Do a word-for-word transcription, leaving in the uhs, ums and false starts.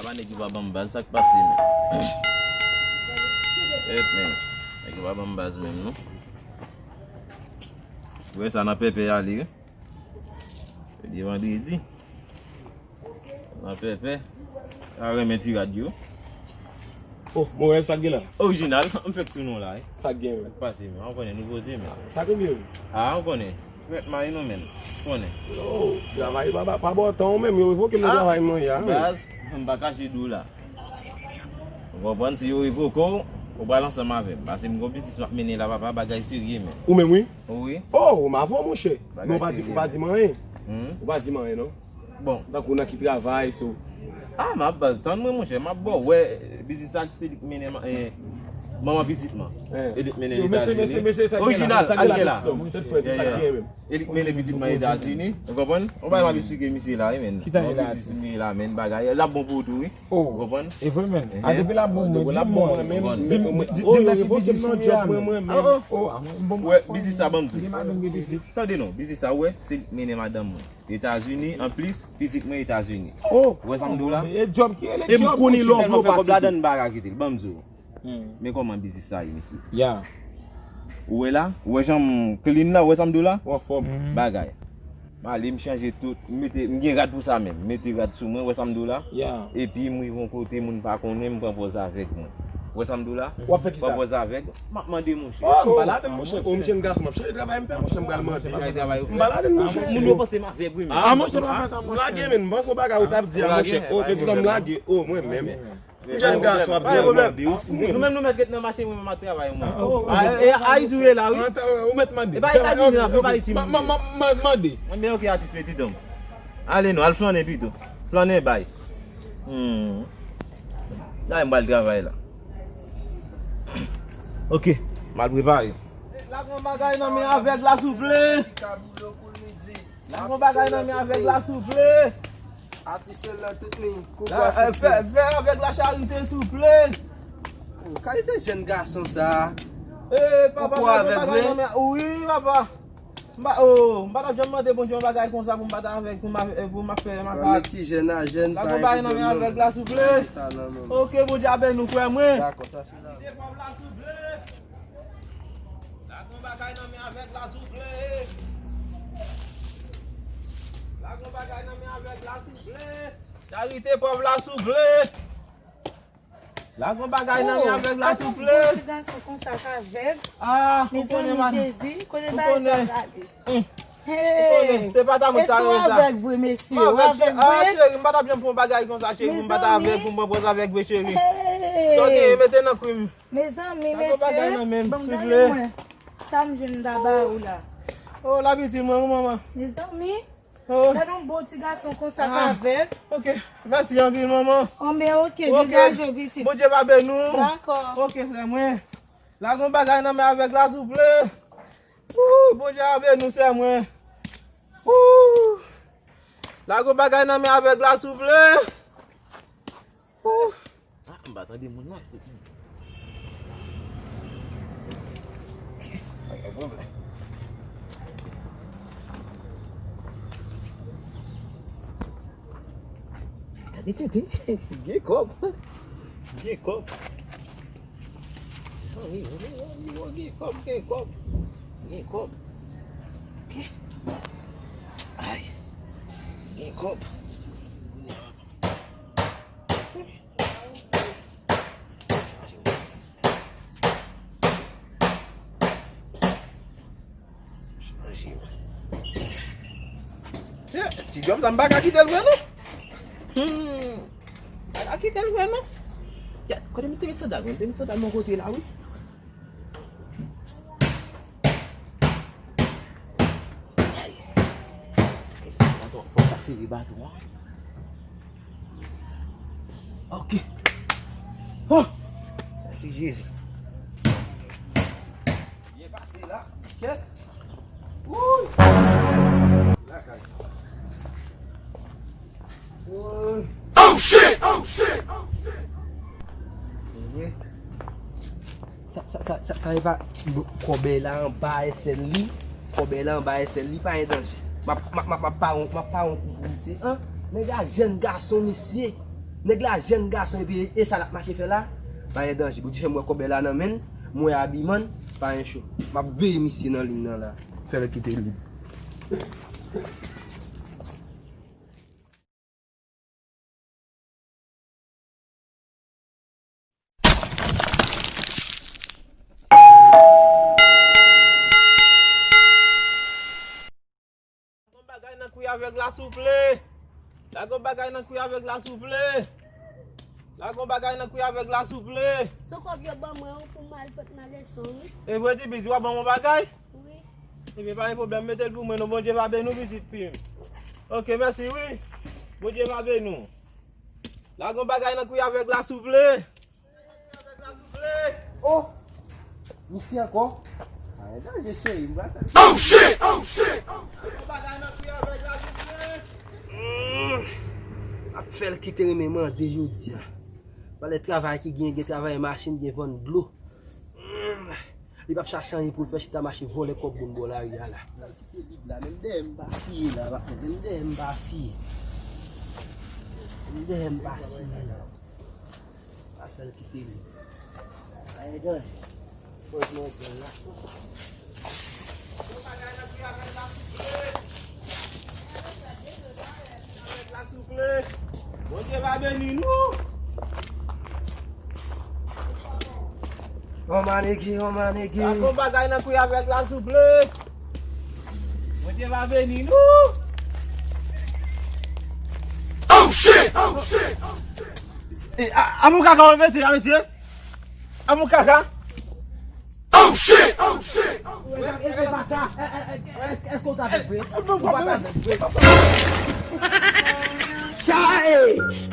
Apa nèg yo pa ban m baz, sa k pase, men? Èt, men. Nèg yo pa ban m baz menm, non. Ou wè sa nan pèpè a li, wi. Jodi vandredi. Nan pèpè. A renmen ti rad yo. Oh, mwen wè sa k gen la. Orijinal, m fèk sou non la, wi. Sa k gen, men? Sa k pase, men? Ou konnen, nou poze, men. Sa k gen, men? A, ou konnen. Mèt mari nou, men. Ou konnen. Oh, travay pa, pa, pa bò tan, ou menm, yo revoke m nan travay mwen, ya, men. Baz, m pa kache di w la. Ou konprann, si yo revoke w, ou pral ansanm avè m. Paske m gon biznis m ap mennen la, papa, bagay serye, men. Ou menm, wi? Wi. Oh, m avè w, monchè. Men ou pa di, ou pa di m anyen. Hmm? Ou pa di m anyen, non? Bon. Tankou nan ki travay, so. Ah, m ap tann mwen, monchè. M ap ba w, wè, biznis sa, se li k mennen ma-, eh, manman pitit mwen. Eh. E li k mennen l Etazini. Orijinal, sa gen la, pitit mwen. Tèt frèt, sa gen menm. E li k mennen pitit mwen Etazini. Ou konprann? Ou pa m ap esplike misye la, wi, men. Ki sa gen la? Biznis li la, men, bagay. L ap bon pou ou tou, wi. Oh, ou konprann? E vre, men. A, depi l ap bon, men, di m, men, di m nan ki biznis ou ye a, men. Oh, oh. Oh, a, mwen, bon, wè, biznis sa, ban m di w. Tande non, biznis sa, wè, se li k mennen madanm mwen Etazini, anplis, pitit mwen Etazini. Oh. Ou wè sa m di w la? E djòb ki rele djòb. E m konnen lè w vle w pa kite l. Ladan m pa ka kite l, ban m di w. Hmm. Men kòman biznis sa ye, mesye? Ya. Ou wè la? Ou wè jan m clean la? Ou wè sa m di w la? Ou anfòm. Hmm. Bagay. M ale, m chanje tout. M mete, m gen rad pou sa menm. M mete rad sou mwen, ou wè sa m di w la? Ya. Epi m rive yon kote, moun pa konnen, m pran pòz avèg mwen. Ou wè sa m di w la? W ap fè kisa? Pran pòz avèg. M ap mande monchè. Oh, m pa ladann, monchè. Oh, m jèn gason, m ap chèche travay m fè, monchè, m pral mande. Chèche travay ou? M pa ladann, monchè. Moun yo panse m avèg, wi, men. Ah, monchè, pa fè sa, monchè. M lage, men, m panse yon bagay ou t ap di a, monchè. Oh, prezidan, m lage. Oh, mwen menm. Jèn gason ap di mwen mande, ou fou, mwen. Nou menm, nou mèt ret nan mache, mwen, m ap travay, mwen. Ah, e Ayiti ou ye la, wi. Ou mèt mande. E pa Etazini, non, e pa Ayiti. M ap mande. Mwen, men, ok, atis, mete dan. Ale non, al flannen pito. Flannen bay. Hmm. Dayè m pral travay la. Ok, m al prepare. Lagon bagay nan men avèg la, souple. Lagon bagay nan men avèg la, souple. Afisye l nan tout men. Fè, fè avèg la charite, souple. Oh, kalite jèn gason sa. Eh, papa, lagon bagay nan men, wi, papa. M pa, oh, m pa t ap janm mande Bondye yon bagay konsa pou m pa t avèg, pou m, pou m ap fè, m ap. Ti jèn a jèn, pa gen pwoblèm, non. Lagon bagay nan men avèg la, souple. Ok, Bondye a beni nou, frè mwen. Dakò, sa se la. Kite pòv la, souple. Lagon bagay nan men avèg la, souple. Lagon bagay nan men avèg la, souple. Charite pòv la, souple. Lagon bagay nan men avèg la, souple. Oh, ti gason konsa k avèg. Ah, ou konnen, mezanmi, Jezi, kote bagay sa prale? Ou konnen, se pa ta mwen sa, sa. Èske w avèg vre, mesye? M avèg, cheri. Ah, cheri, m pa t ap janm fè yon bagay konsa, cheri, pou m pa t avèg, pou m pran pòz avèg vre, cheri. Sa w genyen, mete nan kwi m. Mezanmi, mesye, ban m gade mwen. Sa m jwenn anba ba ou la. Oh, labitil mwen, wi, manman. Mezanmi. Oh. Gade yon bon ti gason konsa k avèg. Ok. Mèsi anpil, manman. Oh, men ok, degaje w, pitit. Bondye va beni w. Dakò. Ok, sè mwen. Lagon bagay nan men avèg la, souple. Wouy, Bondye va beni w, sè mwen. Wouy. Lagon bagay nan men avèg la, souple. Wouy. Ah, m pa tande moun nan, se ki? Pa gen pwoblèm. Gade tete, gen kòb. Gen kòb. Zanmi, zanmi, zanmi, gen kòb, gen kòb. Gen kòb. Ay. Gen kòb. Eh, ti djòb sa, m pa ka kite l vre, non. Hmm. M pa ka kite l vre, non. Ya, kote m te met sandal mwen? M te met sandal mwen kote la, wi. Ay. Baton an fò, sa sere baton an. Ok. Oh! Mèsi Jezi. Byen pase la. Kèt. Wouy! Lakay. Wouy! Oh shit! Oh shit! Oh shit! Sa, sa, sa, sa, sa e pa kòbèy la anba èsèl li. Kòbèy la anba èsèl li, pa gen danje. M ap, m ap, m ap, m ap pare, m ap pare yon kou pou misye, an. Nèg la jèn gason, misye. Nèg la jèn gason epi e sa l ap mache fè la. Pa gen danje. Bondye fè m wè kòb la nan men l, m wè abiman l, pa gen cho. M ap veye misye nan liy nan la. Fè l kite lib. Lage yon bagay nan kwi avèg la souple. Lage yon bagay nan kwi avèg la souple. Lage yon bagay nan kwi avèg la souple. Se kòb yo ban mwen wi pou m al pot nan leson wi. E vre, Ti Pit, w ap ban m yon bagay? Wi. Ebyen, pa gen pwoblèm, mete l pou mwen non, Bondye va beni w pitit fi m. Oke, mèsi wi. Bondye va beni w. Lage yon bagay nan kwi avèg la souple. Oh! Misye ankò? Pa gen danje, cheri, m pral fè l. Oh shit! Oh shit! Yon bagay nan kwi avèg la souple. Mm. Ap fè l kite renmen mande jodi a. Valè travay ki gen, gen travay machin, gen vann dlo. Mm. Li p ap chache anyen pou l fè, chita mache vòlè kòb moun bò lari a la. Kite lib la, menm dèyè m pa siye la, pa fè, menm dèyè m pa siye. Menm dèyè m pa siye la. Pa fè l kite li. Ay, dèyè. Pòz mwen gèl la. Bondye va beni nou. Omanegi, omanegi. Lage yon bagay nan kwi avèg la souple. Bondye va beni nou. Oh shit! Oh shit! E, a, a moun kaka w mete a, mesye? A moun kaka? Oh shit! Oh shit! E, e, e pa sa. E, e, e, èske, èske w ta vle vre? Ou pa ta vle vre? Chae!